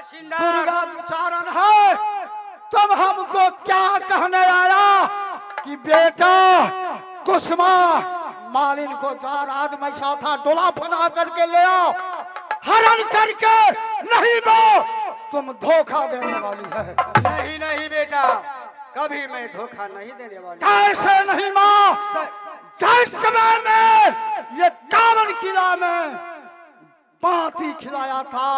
दुर्गा विचारण है, तुम हमको क्या कहने आया कि बेटा कुसुमा मालिन को जा राज में था डोला फना करके ले आओ, हरण करके नहीं वो तुम धोखा देने वाली है। नहीं नहीं बेटा, कभी मैं धोखा नहीं देने वाली। कैसे नहीं माँ, जिस समय में ये कावन किला में बाती खिलाया था,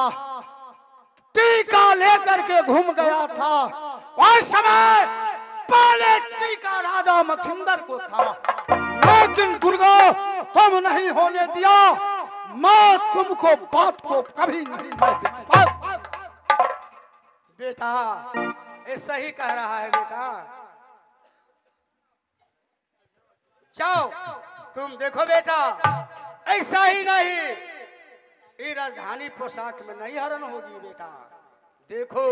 टीका लेकर के घूम गया था, उस समय पहले टीका राजा मछिंदर को था, लेकिन दुर्गा तुम नहीं होने दिया। मैं तुमको बात को कभी नहीं मैं विश्वास। बेटा ये सही कह रहा है बेटा। जाओ तुम देखो बेटा, ऐसा ही नहीं, ये राजधानी पोशाक में नहीं हरण होगी बेटा। देखो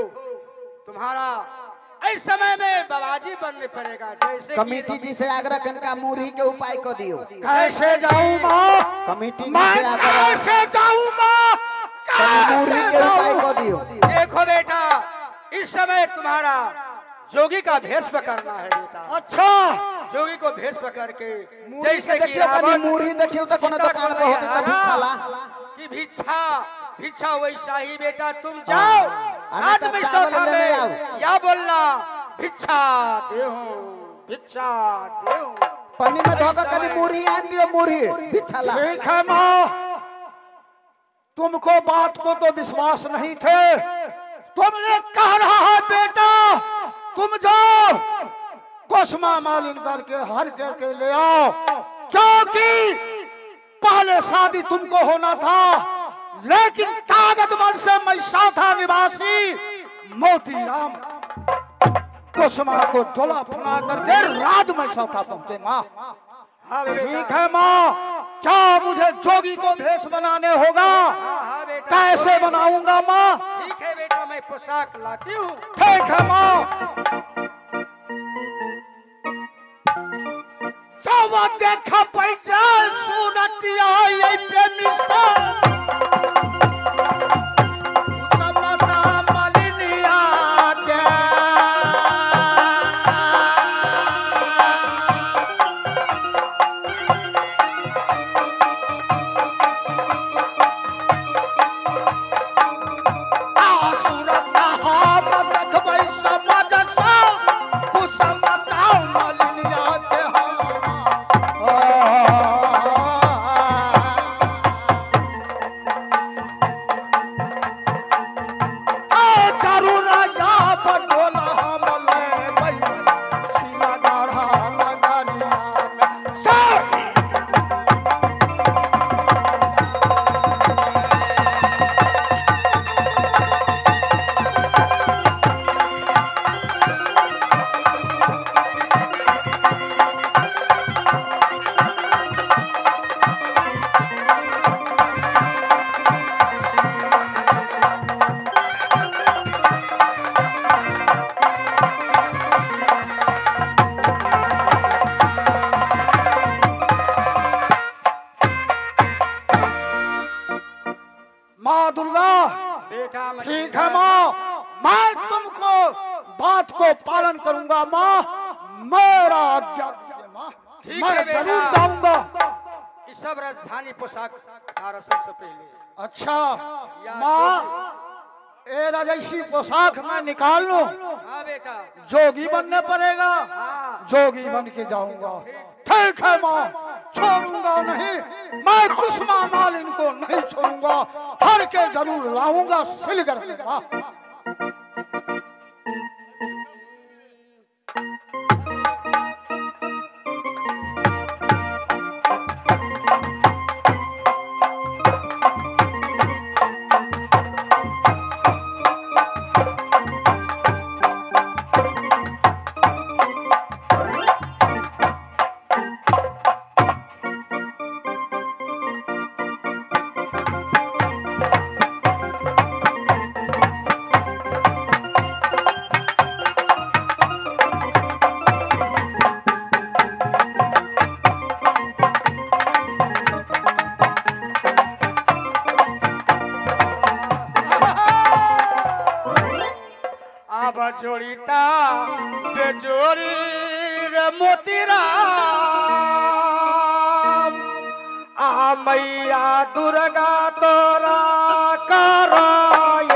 तुम्हारा इस समय में बाबाजी बनने पड़ेगा। जैसे कमेटी जी से आग्रह कनका मुरही के उपाय को दियो। कैसे जाऊं माँ, कमेटी जी से आग्रह, कैसे जाऊं माँ, मुरही के उपाय को दियो। देखो बेटा इस समय तुम्हारा जोगी का भेष पकड़ना है बेटा। अच्छा, जोगी को भेष पकड़ के जैसे कि मुरही देखियो तो कोनो दुकान पे होते त भिक्षा ला कि भिक्षा भिक्षा वैसा ही बेटा तुम जाओ आज में चौथा में या बोलना भिक्षा देहूं भिक्षा देहूं। पानी में धोखा कनी मुरही आन दियो, मुरही भिक्षा ला। ठीक है माँ, तुमको बात को तो विश्वास नहीं थे, तुमने कह रहा है बेटा तुम जाओ कुसुमा मालिन करके हर करके ले आओ, क्योंकि पहले शादी तुमको होना था, लेकिन ताकतवर से मैसाथा निवासी मोतीराम कुसुमा को डोला फुला करके राज मैसाथा पहुंचे। माँ ठीक है माँ, क्या मुझे जोगी को भेष बनाने होगा? कैसे बनाऊंगा माँ? ठीक है बेटा, मैं पोशाक लाती हूँ। ठीक है माँ। देखा पैसा सूरतिया ये प्रेमी समता मलिनिया के सूरत हम देखबै समझ कुसमता मलिनिया के। ठीक है माँ, मैं तुमको बात को पालन करूंगा माँ, मेरा आज्ञा माँ, मैं जरूर जाऊंगा। इस सब राजधानी पोशाक सबसे पहले। अच्छा माँ, ए राजसी पोशाक मैं निकाल लूं? हाँ बेटा, जोगी बनने पड़ेगा। जोगी बन के जाऊंगा। ठीक है माँ, छोड़ूंगा नहीं मैं, कुसुमा मालिन को नहीं छोड़ूंगा, हर के जरूर लाऊंगा सिलगर में। माँ जोड़ीता बेजोड़ी रे मोतीराम आ मैया दुर्गा तोरा कराए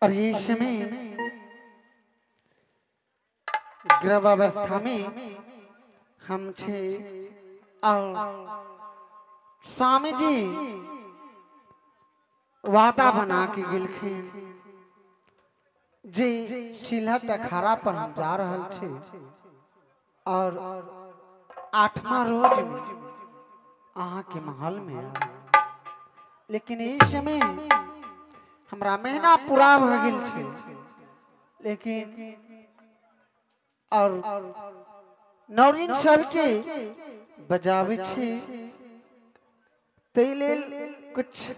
और इसमें गर्भावस्था में हम छे और स्वामी जी वादा बना के गेलखिन जे सिलहट अखाड़ा पर हम जा रहल छे और आठवां रोज में अहाँ के महल में आए। लेकिन इस समय हमरा महीना पूरा भ गेल छे, लेकिन और नौरिन सबके बजावे छे तै लेल कुछ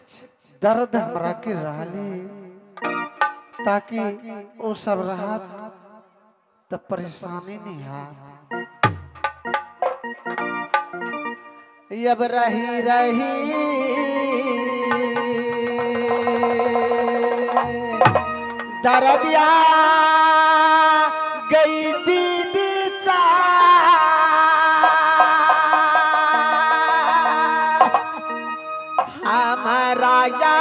दर्द हमरा के रहले ताकि ओ सब रहत त परेशानी नहीं हाथ। अब रही रही दरदिया गई दीदी चा हमारा या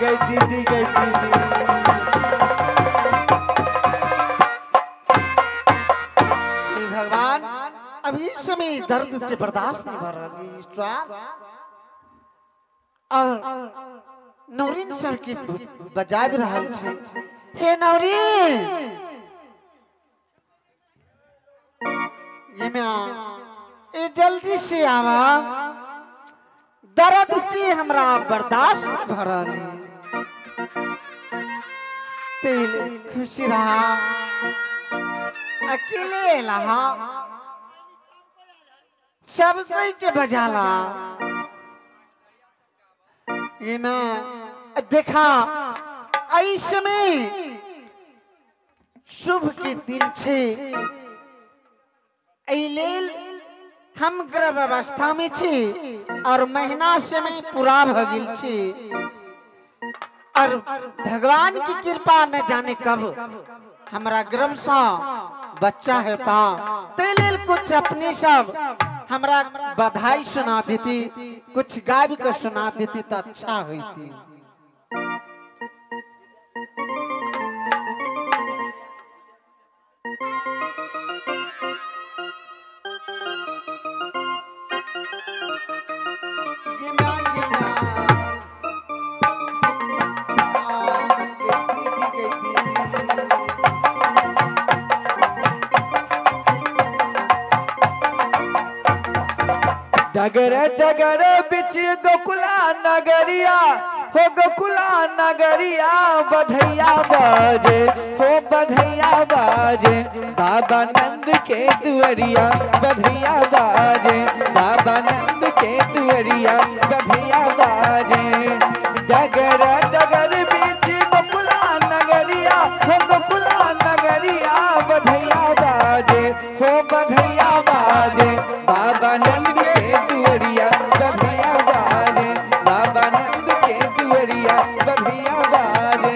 गई दीदी गई दीदी। भगवान अभी समय दर्द से बर्दाश्त नहीं भर रहा और नौरीन सर की बजा भी रहा छे। हे नौरीन ये मैं ए जल्दी से आवा, दर्द से हमरा बर्दाश्त नहीं भर रहा। तेल खुशी रहा अकेले लहा सब कोई के बजाला। ये मैं देखा ऐसे में शुभ के दिन छे लेल हम गर्भ अवस्था में छी और महीना से में पूरा भ गेल छी और भगवान की कृपा न जाने कब हमरा गर्भ से बच्चा हेता। ते लेल कुछ अपने सब हमरा बधाई सुना देती, कुछ गाबि के सुना देती तो अच्छा होती। डगर डगर बिच गोकुला नगरिया हो गोकुला नगरिया बधैया बाजे हो बधैया बाजे बाबा नंद के दुअरिया बधैया बाजे बाबा नंद के दुअरिया बधैया बाजे। डगर डगर बिच गोकुला नगरिया हो गोकुला नगरिया बधैया बाजे हो बधैया बाजे बाबा नंद के दुअरिया बधैया बाजे बाबा नंद के दुअरिया बधैया बाजे।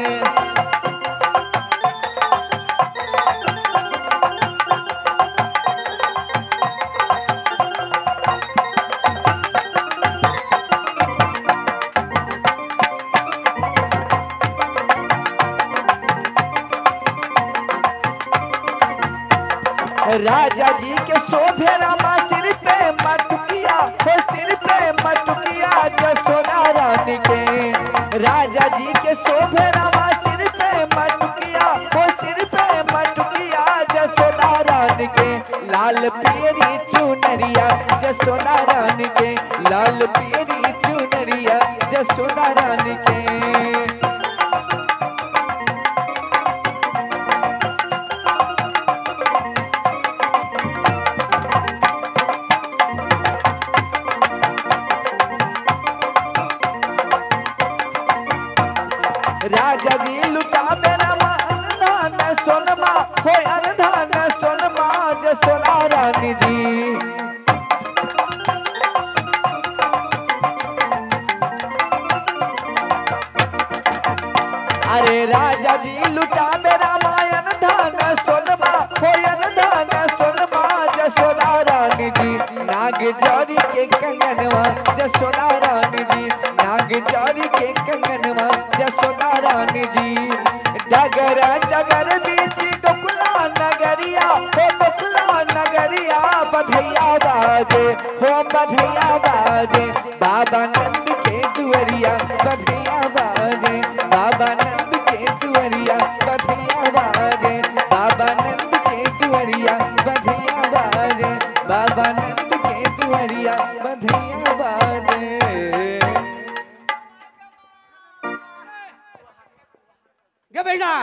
राजा जी के शोभे रामा सिर पे मटुकिया हो सिर पे मटुकिया जसोदा रानी के। राजा जी के शोभे रामा सिर पे मटुकिया हो सिर पे मटुकिया जसोदा रानी के। लाल पियरी चुनरिया जसोदा रानी के लाल पियरी चुनरिया जसोदा रानी के। राजा जी लुटावे रमा अनधान सोनमा हो अनधान सोनमा जसोदा रानी जी। अरे राजा जी लुटावे रमा अनधान सोनमा हो अनधान सोनमा जसोदा रानी जी। नाग जौरी के कंगनवा जसोदा रानी जी नाग जौरी के कंगनवा जसोदा रानी जी। डगर डगर बीच गोकुला नगरिया हो गोकुला नगरिया बधैया बाजे हो बधैया बाजे बाबा नंद के दुअरिया बधैया बाजे बाबा नंद के दुअरिया बधैया बाजे बाबा नंद के दुअरिया बधैया बाजे बाबा नंद के दुअरिया बधैया बाजे। गए बहना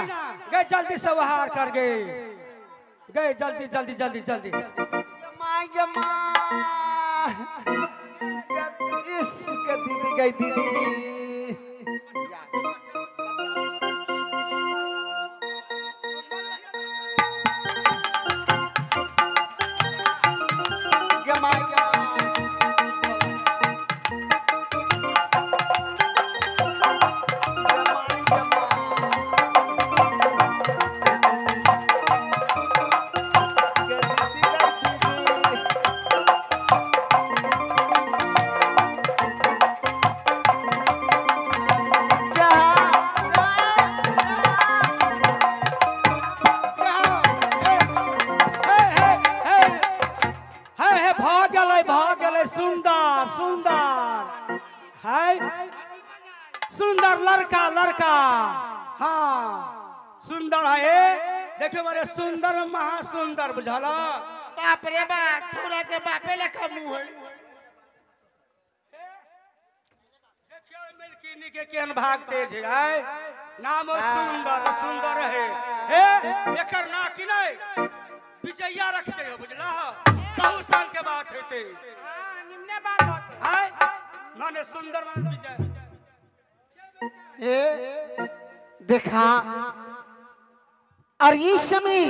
गए जल्दी से वहार कर गए गए जल्दी जल्दी जल्दी जल्दी। दीदी गई दीदी। सुंदर लड़का लड़का, हाँ सुंदर है, देखियो बड़े सुंदर महा सुंदर बुझला। बाप रे बाप, छोरा के बापे लेखा मुंह है। देखियो मिल्किनी के केहन भाग तेज है, नाम सुंदर सुंदर है। हे एकर ना कि नहीं विजया रखते हो बुझला, बहुत साल के बात हेते। हां निम्ने बात होते है माने सुंदर माने विजय। ए देखा और इस समय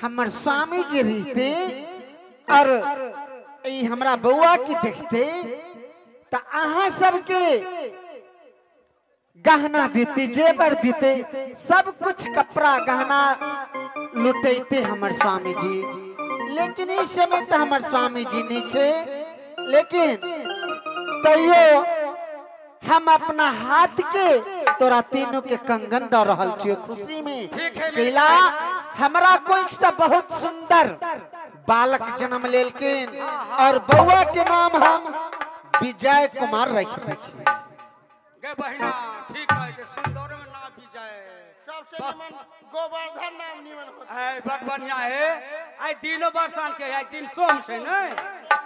हमर स्वामी जी रिश्ते और ई हमरा बउआ की देखते त अहाँ सबके गहना देते, जेवर देते, सब कुछ कपड़ा गहना लुटैते हमर स्वामी जी। लेकिन इस समय तो हमर स्वामी जी नहीं छे, लेकिन तैयो हम अपना हाथ के तोरा तीनों के कंगन द रहल छियो खुशी में। कैला हमरा कोई से बहुत सुंदर बालक जन्म लेलकिन और बउआ के नाम हम विजय कुमार रखने छियै। गे बहिना ठीक है के सुंदर में नाम विजय सबसे निमन गोवर्धन नाम निमन होत है, बड़ बढ़िया है। आई दिनो बरसान के आई दिन सोम छै ने,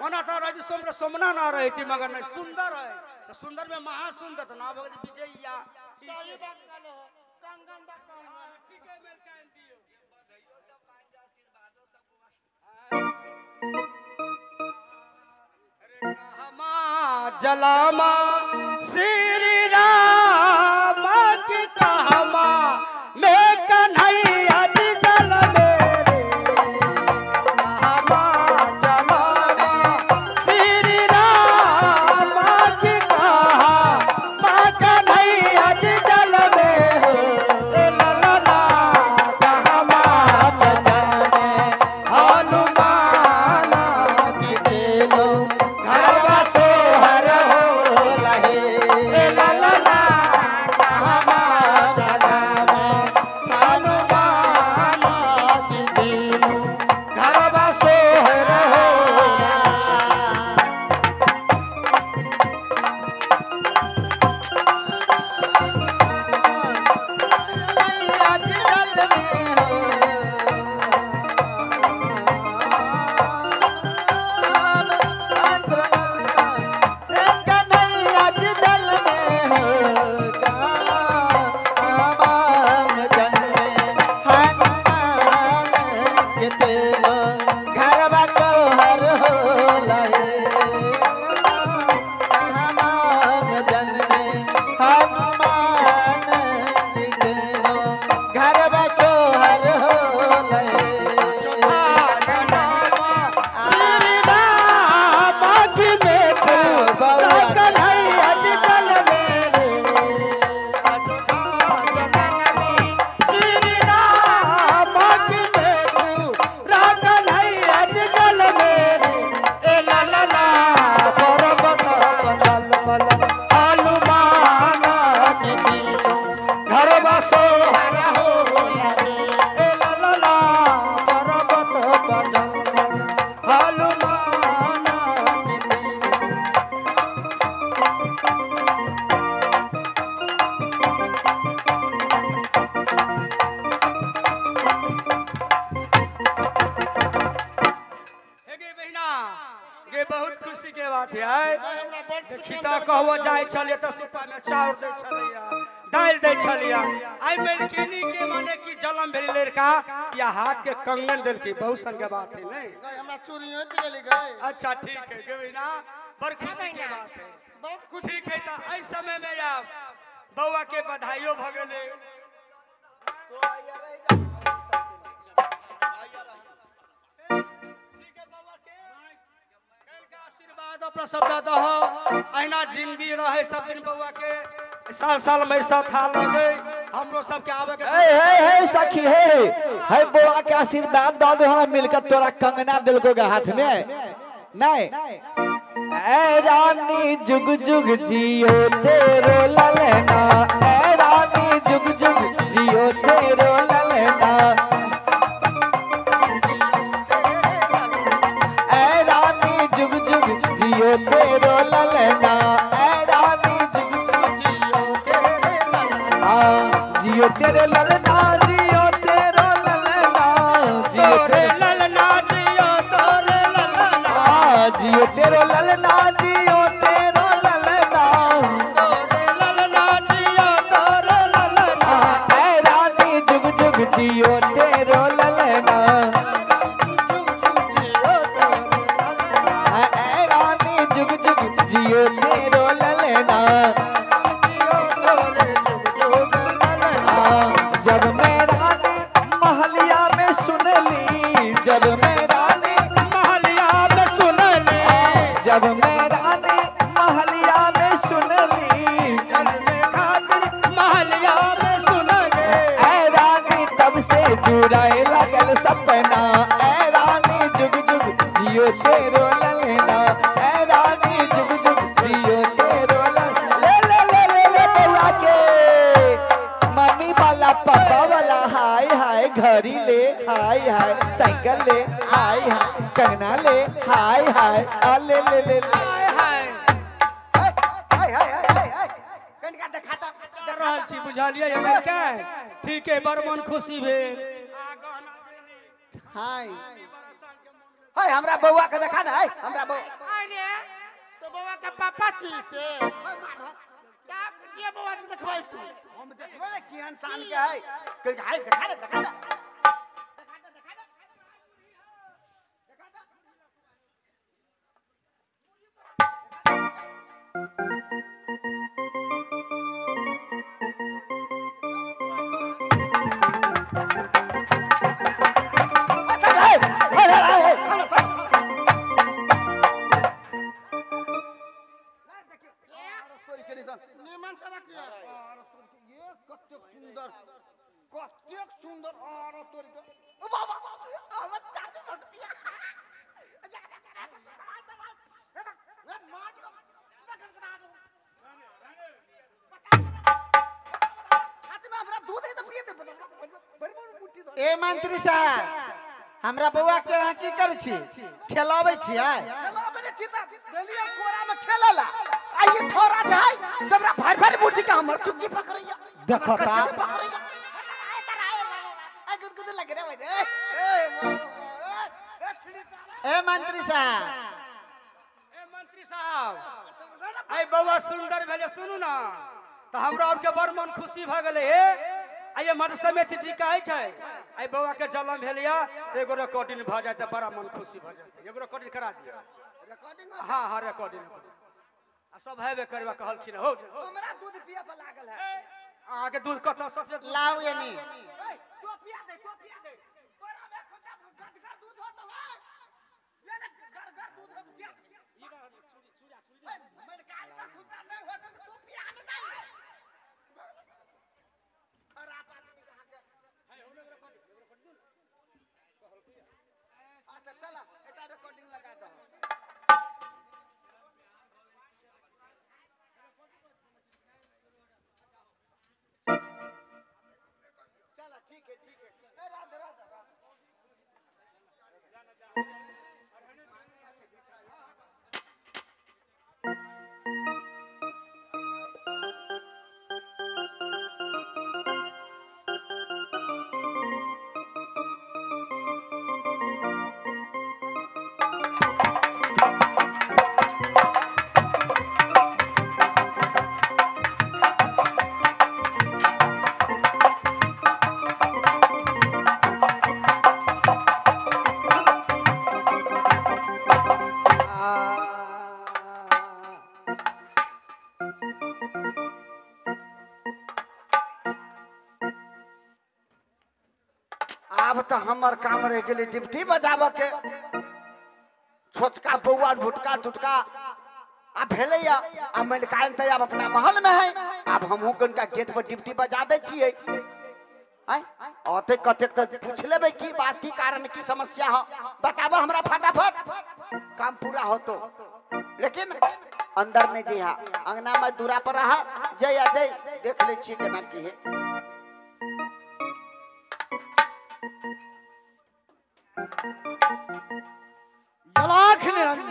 ओना तो राज सोम रे सोमना ना रहती मगर नहीं सुंदर है तो सुंदर में महा सुंदर तो नाम हो गेल विजयया। सही बात कहलो हो, कंगन दा कंगन ठीक है मेलकान दियो। अरे कहमा जलामा श्री राम की कहमा मैं कन्हैया जी जल मेरे, कहमा जलामा श्री राम की कहमा कन्हैया जी जल मेरे, ला ला ला कहमा जलमे हनुमान की देनो घरवा सोहर हो लहे, ला ला ला कहमा जलमे हनुमान की देनो घरवा सोहर हो। कहबो जाय छलियै तऽ सुपा में चाउर दै छलियै, दालि दै छलियै। आइ मेलकिनी के माने कि जलम भेल लड़का या हाथ के कंगन देलकी, बहुत सन के बात है नहीं। हमरा चूड़ियो गेली गए। अच्छा ठीक है गोविना, बड़ खुशी के बात है, बहुत खुशी। ठीक है तऽ एहि समय में आब बौआ के बधाइयो भ गेलै। अपना शब्द दहो, अहिना जिंदगी रहे सब दिन बउआ के, साल साल में था लगे हमरो सबके आवे के। हे हे हे सखी हे हे बउआ के आशीर्वाद दऽ दे, हमरा मिलकर तोरा कंगना देलको गे हाथ में नहीं। ए रानी जुग जुग जियो तेरो ललना, ए रानी जुग जुग जियो तेरो ललना, ए रानी जुग जुग जियो तेरो ललना, ए रानी जुग जुग जियो जियो तेरे ललना जियो तेरो ललना जियो तोरे ललना जियो तोरे ललना जियो तेरो ललना जियो तेरो ललना तोरे ललना जियो तोरे ललना ऐ रानी जुग जुग जियो तेरो ललना जुग जुग जियो तोरे ललना ऐ रानी जुग जुग जियो तेरो ललना जियो तोरे जुग जुग ललना। जब मैं रानी महलिया में सुन ली जब मैं रानी महलिया में सुन ली जब मैं रानी महलिया में सुन ली जन्म खातिर महलिया में सुन ले ऐ रानी तब से जुड़ाए लगल सपना ऐ रानी जुग जुग जियो तेरो ललना ऐ रानी जुग जुग जियो तेरो ललना। ले ले ले ले ले बउआ के मम्मी वाला पापा वाला हाय हाय घड़ी ले हाय हाय साइकिल ले हाय हाय कंगना ले हाय हाय आ ले ले ले ले हाय हाय हाय हाय हाय हाय कनिका देखाता कर रहल छी बुझलियै हमर के ठीक है बड़ मन खुशी भेल आ गहना देली हाय हाय हमरा बउआ के देखा ना हाय हमरा बउआ अरे तो बउआ के पापा छी से का के बउआ के देखबै तू हम देखबै ने केहन शान के है कनिका हाय देखा ना देखा ना अच्छा हाय हाय हाय हाय निमन से रखिए ये कतेक सुंदर कतेक सुंदर और तोरी के ओ बाबा हमर चाची भक्तिया ए मंत्री साहब हमरा बउआ के अहाँ की करै छी खेलाबै छियै देखो ता ए मंत्री साहब ए मंत्री साहब आइ बउआ सुंदर भेलै सुनू ना तऽ हमरा और के बड़ मन खुशी भऽ गेलै हे आइ मर समिति जी कहै छै आइ बउआ के जन्म भेलैया एगो रिकॉर्डिंग भऽ जाय तऽ बड़ा मन खुशी भऽ जेतै एगो रिकॉर्डिंग करा दिअ रिकॉर्डिंग हाँ हाँ रिकॉर्डिंग आ सब हेबे करबा कहलखिन हो हमरा दूध पिए पर लागल है अहाँके दूध कतऽ सबसे लाउ एनी तो पिया दे तो पिया दे तोरा में खुदा गदगर दूध होत है ले ले गदगर दूध हो तो पिया दे मनकाल का खुदा नहीं होत तो तू पिया न दे खराब आदमी कहाँ के अच्छा चला एटा रिकॉर्डिंग लगा दो चला ठीक है ए राधे राधे राधे आब तो हमर काम रह गेलै डिप्टी बजाबऽ के छोटका बौआ भुटका टुटका आ भेलैया आ मलिकाइन तऽ आब अपना महल में है आब हमहूँ कनिका गेट पर डिप्टी बजा दै छियै आँय औते कतेक तऽ पूछ लेबै की बात की कारण की समस्या हो बताबऽ हमरा फटाफट काम पूरा होतो लेकिन अंदर नहीं दिहा अंगना में दूरा पर रहा जय आ दे देख लै छियै केना की है। लाख निरंजन।